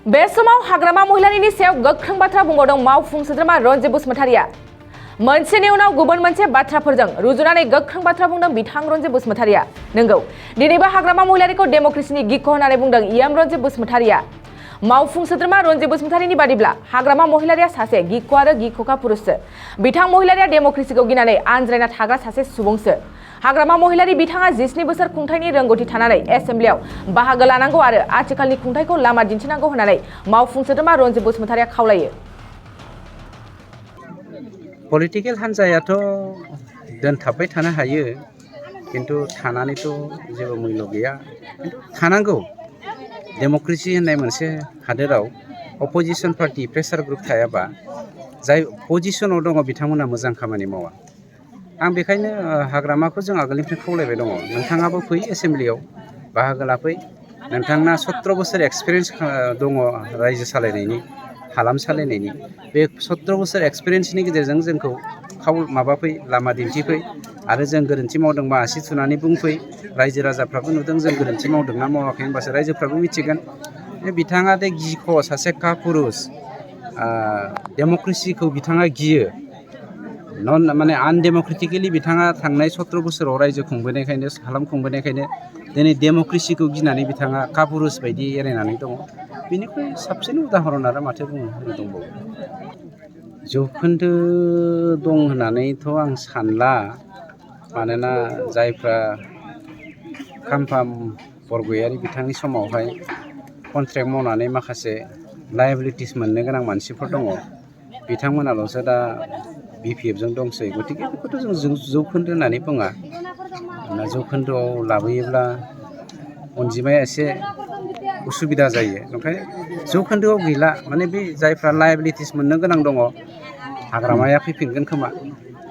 बे समाव हाग्रामा महिलारिनि सायाव गोख्रों बाथ्रा बुंबावदों मावफुं सोद्रोमा रन्जित बसुमतारिया। मोनसेनि उनाव गुबुन मोनसे बाथ्राफोरजों रुजुनानै गोख्रों बाथ्रा बुंदों बिथां रन्जित बसुमतारिया। नंगौ, दिनैबो हाग्रामा महिलारिखौ डेम'क्रेसिनि गिख' होननानै बुंदों इएम रन्जित बसुमतारिया। मावफुं सोद्रोमा रन्जित बसुमतारिनि बादिब्ला हाग्रामा महिलारिया सासे गिख' आरो गिख'खा पुरुषसो। बिथां महिलारिया डेम'क्रेसिखौ गिनानै आनज्रायना थाग्रा सासे सुबुंसो। हाग्रामा महिलारि बिथाङा 17 बोसोर खुंथायनि रोंगौथि थानानै एसेम्ब्लियाव बाहागो लानांगौ आरो आथिखालनि खुंथायखौ लामा दिन्थिनांगौ होननानै मावफुं सोद्रोमा रन्जित बसुमतारिया खावलायो। पलिटिकेल हान्जायाथ' दोनथाबबाय थानो हायो, किन्तु थानानैथ' जेबो मुल्य गैया। किन्तु थानांगौ। डेम'क्रेसि होननाय मोनसे हादोराव अपोजिसन पार्टि प्रेसार ग्रुप थायाबा जाय पजिसनाव दङ बिथांमोना मोजां खामानि मावा। आं बेखायनो हाग्रामाखौ जों आगोलनिफ्राय खावलायबाय दङ, नोंथाङाबो फै एसेम्ब्लियाव बाहागो लाफै। नोंथांना 17 बोसोर एक्सपिरियेन्स दङ रायजो सालायनायनि, हालाम सालायनायनि। बे 17 बोसोर एक्सपिरियेन्सनि गेजेरजों जोंखौ माबाफै, लामा दिन्थिफै आरो जों गोरोन्थि मावदोंबा आसि थुनानै बुंफै। रायजो राजाफ्राबो नुदों जों गोरोन्थि मावदोंना मावाखै, होनबासो रायजोफ्राबो मिथिगोन। बिथाङा दे गिख' सासे कापुरुष, डेम'क्रेसिखौ बिथाङा गियो, माने आनडेम'क्रेटिकेलि बिथाङा थांनाय 17 बोसोराव रायजो खुंबोनायखायनो, हालाम खुंबोनायखायनो दिनै डेम'क्रेसिखौ गिनानै बिथाङा कापुरुष बायदि एरायनानै दङ। बेनिख्रुइ साबसिन उदाहरन आरो माथो बुंनो दंबावो। जौखोन्दो दं होननानैथ' आं सानला, मानोना जायफ्रा खाम्फा बरगयारि बिथांनि समावहाय कन्ट्रेक्ट मावनानै माखासे लायबिलिटिस मोननो गोनां मानसिफोर दङ, बिथांमोनाल'सो दा बिपिएफजों दंसै। गतिके बेखौथ' जों जौखोन्दो होननानै बुङा। जौखोन्दोआव लाबोयोब्ला अनजिमाया एसे उसुबिदा जायो। ओंखायनो जौखोन्दोआव गैला, माने बे जायफ्रा लायबिलिटिस मोननो गोनां दङ, हाग्रामाया फैफिनगोन खोमा।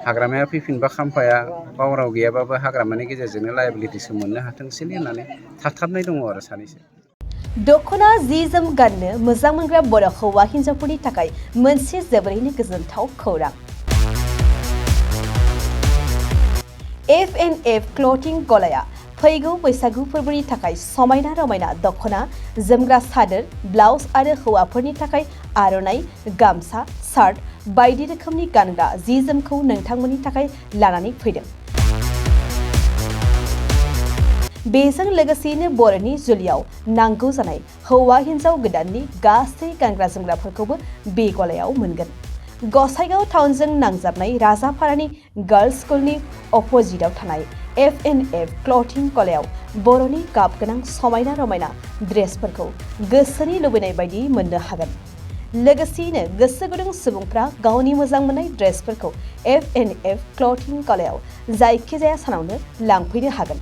हाग्रामाया फैफिनबा खाम्फाया पावाराव गैयाबाबो हाग्रामानि गेजेरजोंनो लायबिलिटिसखौ मोननो हाथोंसैलै होननानै थाथाबनाय दङ आरो सानैसो। दख'ना जि जोम गाननो मोजां मोनग्रा बर' हौवा हिन्जावफोरनि थाखाय मोनसे जोबोरैनो गोजोनथाव खौरां। F&F क्लथिं गलाया फैगौ बैसागु फोरबोनि थाखाय समायना रमायना दख'ना, जोमग्रा सादोर, ब्लाउस आरो हौवाफोरनि थाखाय आर'नाइ, गामसा, शार्ट बायदि रोखोमनि गानग्रा जि जोमखौ नोंथांमोननि थाखाय लानानै फैदों। बेजों लोगोसेयैनो बर'नि जुलियाव नांगौ जानाय हौवा हिन्जाव गोदाननि गासै गानग्रा जोमग्राफोरखौबो बे गलायाव मोनगोन। गसाइगाव टाउनजों नांजाबनाय राजापारानि गार्लस स्कुलनि अपोजिटआव थानाय F&F क्लथिं गलायाव बर'नि गाब गोनां समायना रमायना ड्रेसफोरखौ गोसोनि लुबैनाय बायदि मोननो हागोन। लोगोसेयैनो गोसो गुदुं सुबुंफ्रा गावनि मोजां मोननाय ड्रेसफोरखौ F&F क्लथिं गलायाव जायखिजाया सानावनो लांफैनो हागोन।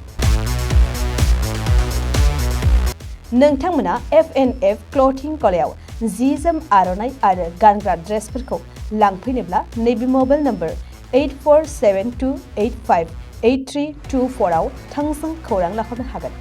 नोंथांमोना F&F क्लथिं गलायाव जि जोम, आर'नाइ आरो गानग्रा ड्रेसफोरखौ लांफैनोब्ला नैबे मबाइल नम्बर 8472858324 आव थोंजों खौरां लाहरनो हागोन।